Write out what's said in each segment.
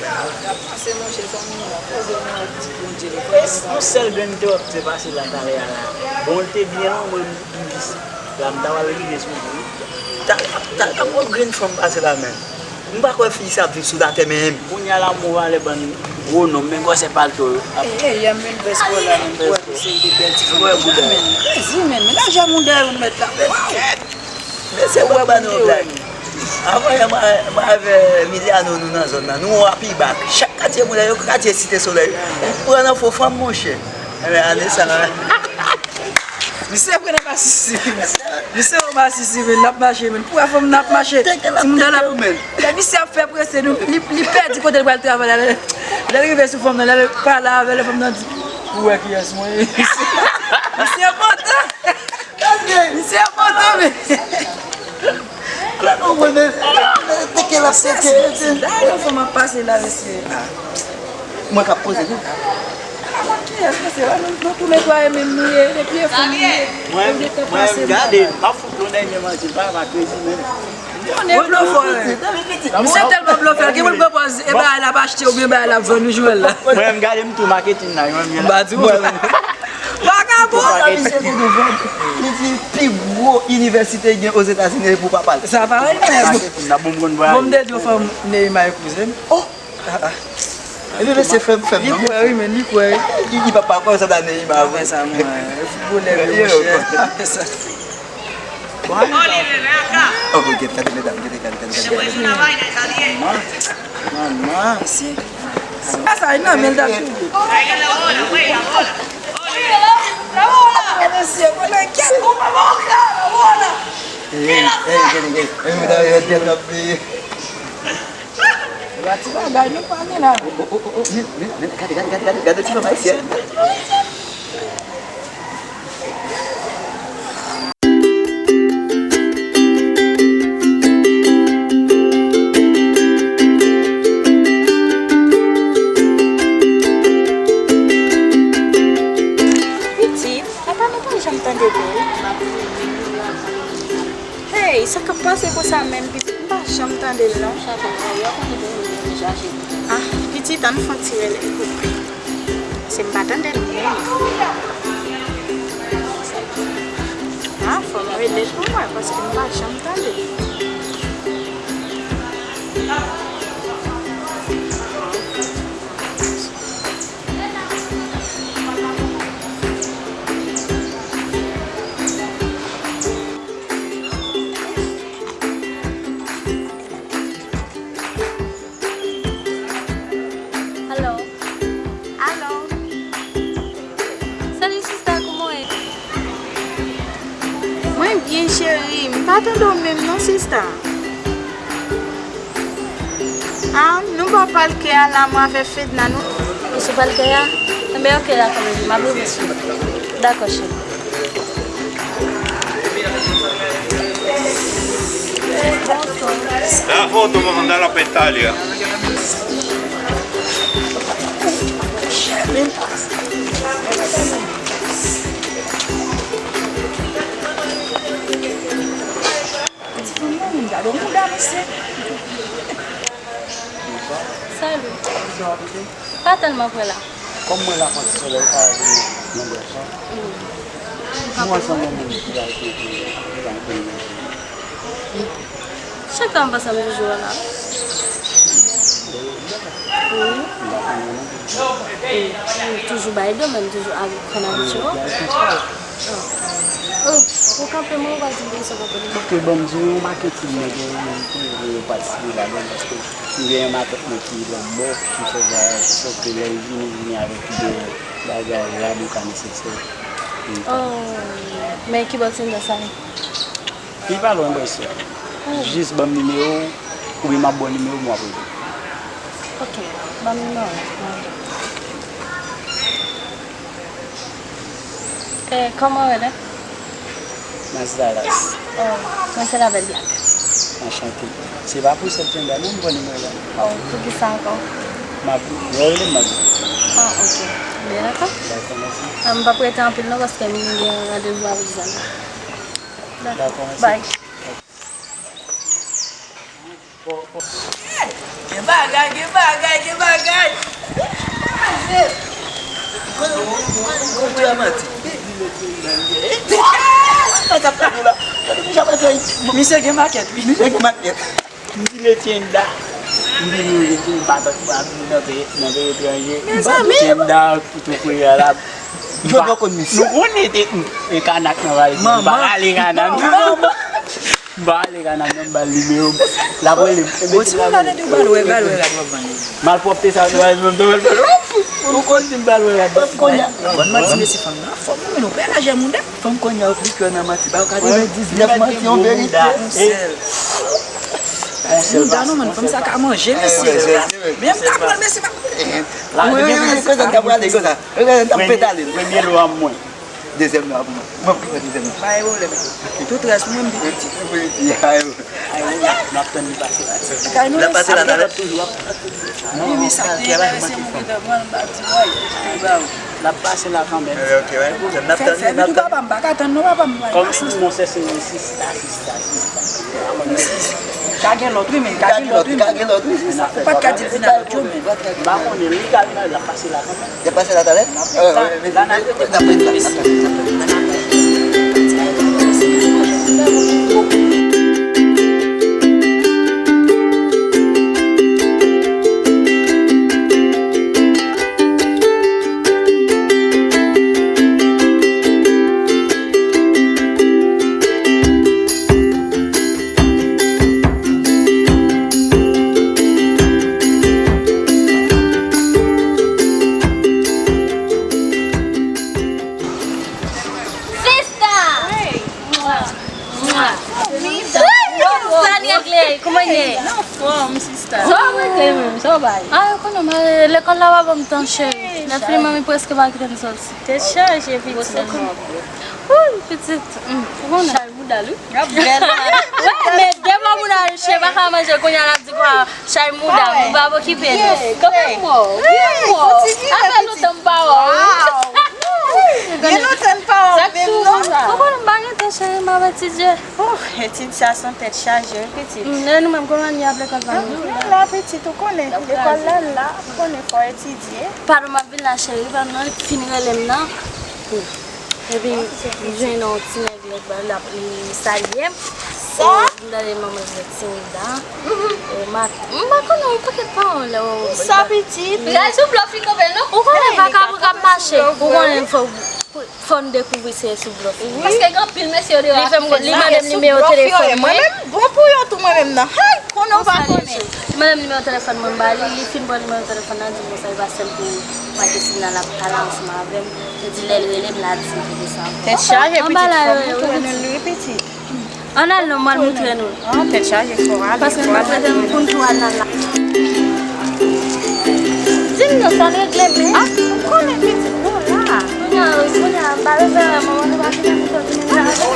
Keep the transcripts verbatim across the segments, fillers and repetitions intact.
N ap pase, monchè, zanmi, n ap poze, nou wè ti Bondye, nou fè yon sèl grenn te wè se pase la talè a la. Bon, l te byen lwen, mwen, m, m, la, m ta pral rive sou li. Talè, talè, m wè yon grenn fanm pase la, men. M pa kwè fi sa ap viv sou latè menm. Kounye a la, m wè lè bann gwo nonm, men gwosè palto yo. Ey, ey, y a menm vès pou la, menm pou la, se de bèl ti fanm. Wè, bouda. Men, krezi, men, men lajè mouda yo nou mèt la. Mesye, wè ban nou blag. Avan yè, mwen, mwen avè Miliano, nou nan zòn nan. Nou wè pi bak. Chak katye mouda yo, katye Site Solèy. Ou pran nan fo fanm, monchè. Enben, ane sa. Misye pran nan masisi. Misye yon masisi, men, l ap mache, men. Pou wè fanm nan ap mache. Ti mouda la, men. Lè misye ap fè prese, nou, li, li pèdi kote l pral travay la. Lè, lè l rive sou fanm nan, lè l pale avè l, fanm nan di, ou wè kiyès mwen ye? Misye, misye kontan. Misye kontan, men. Klè nou, mwen, men, teke l ap teke. Misye, misye, dayè yon fanm ap pase la, mesye. Mwen k ap poze tou. Kiyès, mesye? Nou, nou toulètwa e menm nou ye, depi e fanm nou ye. Mwen, mwen, gade, m ap fout yon dènye manti, pa, pa krezi menm. Konnen blofè. Misye tèlman blofè, gen moun pran pòz e bagay la ap achte oubyen bagay la ap vann ou jwèl la. Mwen menm gade m tou maketin la, mwen menm. M pa di w. Vagabon. Misye te devan, li di pi gwo inivèsite gen Ozetazini e pou papa l. Sa parèy menm. Maketin la, bon, m konn vwaye. Bon, m te di w fanm Neymar epouze m. Oh! Ah, ah. Epi mesye fè m, fè m, non. Li kwè, wi, men li kwè, wi. Li, li pa, pa kwè sa nan Neymar, wi. Apre sa, mwen, foutbolè, wi, monchè. Apre sa. Oh, gade, gade, medam, gade, gade, gade, gade, gade. Manman. Manman. Mesye. Sa, sa, non, men l t ap touye. Mesye, mwen nan kèl. Ey, ey, gade, gade. Ey, medam, yo tèt ap peye. Epa ti bagay nou pa gen la. Oh, oh, oh, oh, men, men, men, gade, gade, gade, gade, gade ti fanm ayisyèn. Pitit, apa nou pa janm tande de l? Hey, sa k ap pase konsa menm, pitit? M pa janm tande l, non. Ah, pitit, ann fè yon ti rele pou mwen. Paske m pa tande l menm. Ah, fò m rele l pou mwen, paske m pa janm tande l. Alo? Alo? Salut sista, kòman w ye? Mwen byen cheri, m pa tande w menm non sista. Ah, nou bò palkè a la, mwen avè Fedna, nou. Ou sou palkè a? Enben, oke, dakò, bebe, m ap rive sou ou. Dakò, cheri. Dá a volta, vamos andar lá pra Itália. Ti fanm nan, moun gade mouda misye. Salut. Pa tèlman prè la. Kòm mwen la, pran ti solèy pa vini nan bwè sa. Nou ansanm yon moun ki la, ki, ki, ki la, ki la. Chak tan m panse m toujou wè la. Wi. Wi, wi, toujou bay do, men m toujou konn abitye w. Oh, ou kanpe mwen, ou pa di m pou sa w kanpe mwen. Ok, bon, m di w, yon makèt mwen gen, mwen, mwen, mwen patisipe ladan l, paske m gen yon makèt mwen ki lòtbò, ki fè vwayaj, sòf ke lè l vini, l vini avèk de bagay rad ou ka nesesè. Oh, men ki bò tendans sa ye? Li pa lwen, bòs. Jis ban m nimewo w, oubyen m ap ba w nimewo m, w ap rele. Ok, ban m nimewo w. Eh, kòman w rele? Nas Dallas. Oh, mwen se Lavèl Black. Anchante. Se pa pou September non, m ba w nimewo la. Oh, poukisa ankò? M ap, lè w rele m, m ap di w. Ah, ok. Byen, dakò. Dakò, mèsi. Ah, m p ap rete anpil non, paske m gen randevou avèk zanmi. Dakò, mèsi. Bye. Gen bagay, gen bagay, gen Manti. Misye gen makèt, wi. Misye gen makèt. M di Letienda. M di nou Letienda, pa t ap vin nan peyi, nan peyi etranje. Mezanmi. Letienda, tou kounye a la. Jodi a konn misye. Nou konnen te, e Kanak nan vale. Manman. Pa rale Kanak. Manman. M pa rale Kanak, non, m ba l nimewo m. L ap rele m. Bon, ti moun la tande w ba l wè, ba l wè rad w ap vann yo. Malpwòpte sa, nou al menm, nou al vann. Ou konn di m ba l wè rad. Fè m konn. Bon, manti, mesye fanm nan. Fò m renmen nou pè lajè mouda. Fanm kounye a ou pli kwè nan manti. Ba ou katrevendisnèf manti yon verite. Yon sèl. Yon sèl. Mouda non, man, fanm sa ka manje, mesye. Men m ka pran, mesye pa. Wi, wi, wi, konsa n ka prale, konsa. Konsa n ap petale. Premye lwa mwen. Dezyèm lwa pou mwen. Mwen pran dezyèm lwa. Pa gen pwoblèm. Tout rès mwen m pi piti. Pi piti, ayo. N ap tann li pase la. Kay nou la pase la talè. Wi, men sa te enterese mwen gentan pran l, m pa di, woy, li ba ou. L ap pase la kanmenm. Ok, ok, pa gen pwoblèm. N ap tann li, n ap tann li. Papa, m pa ka tann non, papa, m pa gen pasyans. Kòm si monchè se sista, sista, sista. Ka gen lòt, wi, men ka gen lòt, wi, men. Ka gen lòt, wi, sista. Ou pa t ka di l vin a lòt yo, men. M pa konnen, li ka vin a, l ap pase la kanmenm. Y ap pase la talè? Wi, wi, wi, n ap rete la. Sista! Mwa! Mwa! Sa n regle? Kouman ye? Nan fòm, sista. Sa w regle menm? Sa w bay? A, ou konnen, lekòl la pa ban m tan, cheri. Nan fini, manmi prèske pa kite m soti. Tèt chaje, pitit. Wouy, pitit. Ou konnen. Chay mouda l, wi. Ap bèl. Wi, men de bò mouda l, cheri, pa ka manje, kounye a l ap di kwa. Chay mouda, ou pa okipe nou. Kanpe mò, wi, mò. Sa fè lontan m pa wè w. Gen lontan m pa wè w menm, non? Ou konnen m pa gen tan, cheri, m ap etidye. Oh, etid sa se yon tèt chaje, wi, pitit. E nou menm, kòman n ye ap lekòl pa nou? Nou la, pitit, ou konnen. Lekòl la, la, ou konnen, fò etidye. Padon, m ap vin la, cheri, padon, li fin rele m nan. Epi, m jwenn yon ti nèg. Nèg la, l ap, li salye m. Sa? M tande manman l di Tinda. M pa konnen, yon pakèt pawòl. Sa pitit? Gade sou blòf li kanpe non. Ou konnen vakabon k ap mache. Ou konnen fò, fò n dekouvri se sou blòf li. Paske gen anpil mesye yo deyò. Li fè m, li mande m nimewo telefòn mwen. Mwen menm, bon pou yo tou mwen menm nan. Hey, konnen w pa konnen. Li mande m nimewo telefòn mwen, m ba li, li fin pran nimewo telefòn nan, di m konsa li pa sèl pou Matisina l ap pale ansanm avè m. Li di lè l rele m, l a di m pou sa. Tèt chaje, pitit, fò m tounen l wi, pitit. Ann al non, m al moutre nou. An, tèt chaje, fò ale, fò ale. Paske m pa prete m pou n tou al nan la. Di m non, sa n regle men. A, m konnen pitit nou la. Kounye a, kounye a, m pa bezwen wè manman nou pa fini pou soti menm jan.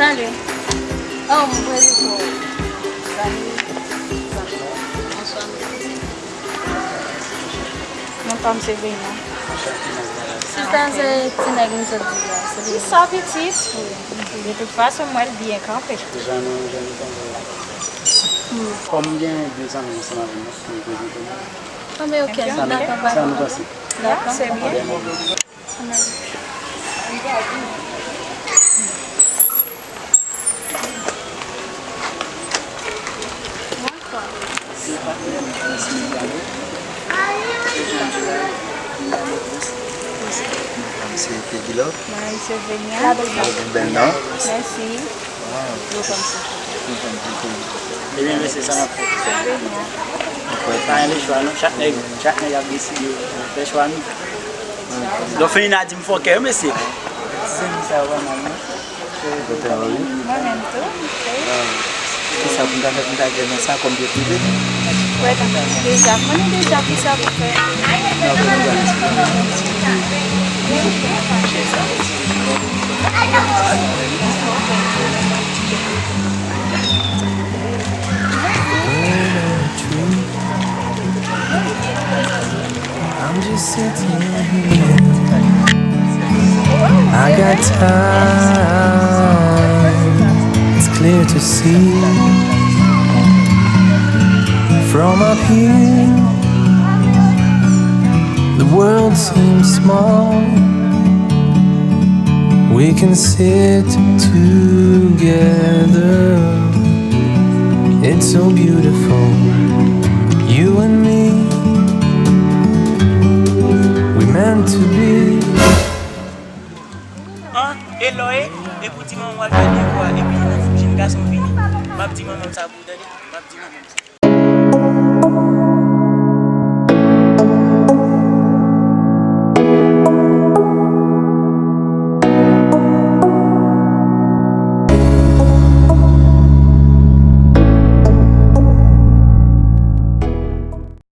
Salut. Oh, mwen prese pou ou. Salut. Bonswa, mesye. Non pa m se Vena. Sista, se ti nèg m sot di la. Se li. Kisa pitit? De tout fason, m wè l byen kanpe. Jan nou, jan nou tonbe la. Kòm m gen de zanmi ansanm avè m, m ap prezante nou. Ah, ben, ok. Sa nou, dakò, sa nou panse? Dakò. Sa nou panse? Se Peggy Love. Mwen menm se Venia. Ou gen bèl non. Mèsi. Ebyen, mesye, sa n ap fè? Pa gen lechwa, non. Chak nèg, chak nèg ap deside fè chwa nou. Donk, Felina di m fòkè, wi, mesye. Ti zanmi sa yo pa mal, non. Mwen menm tou. Kisa pou m ta fè pou m ta gen nan sa kòm pye prive? Wè, deja, konnen deja kisa pou fè. I'm just sitting here. I got time. It's clear to see from up here. The world seems small. We can sit together. It's so beautiful. You and me. We meant to be. An, e lò e, e pou di manman w al fè devwa, epi jenn gason vini. M ap di manman m sa pou ou tande. M ap di manman m sa.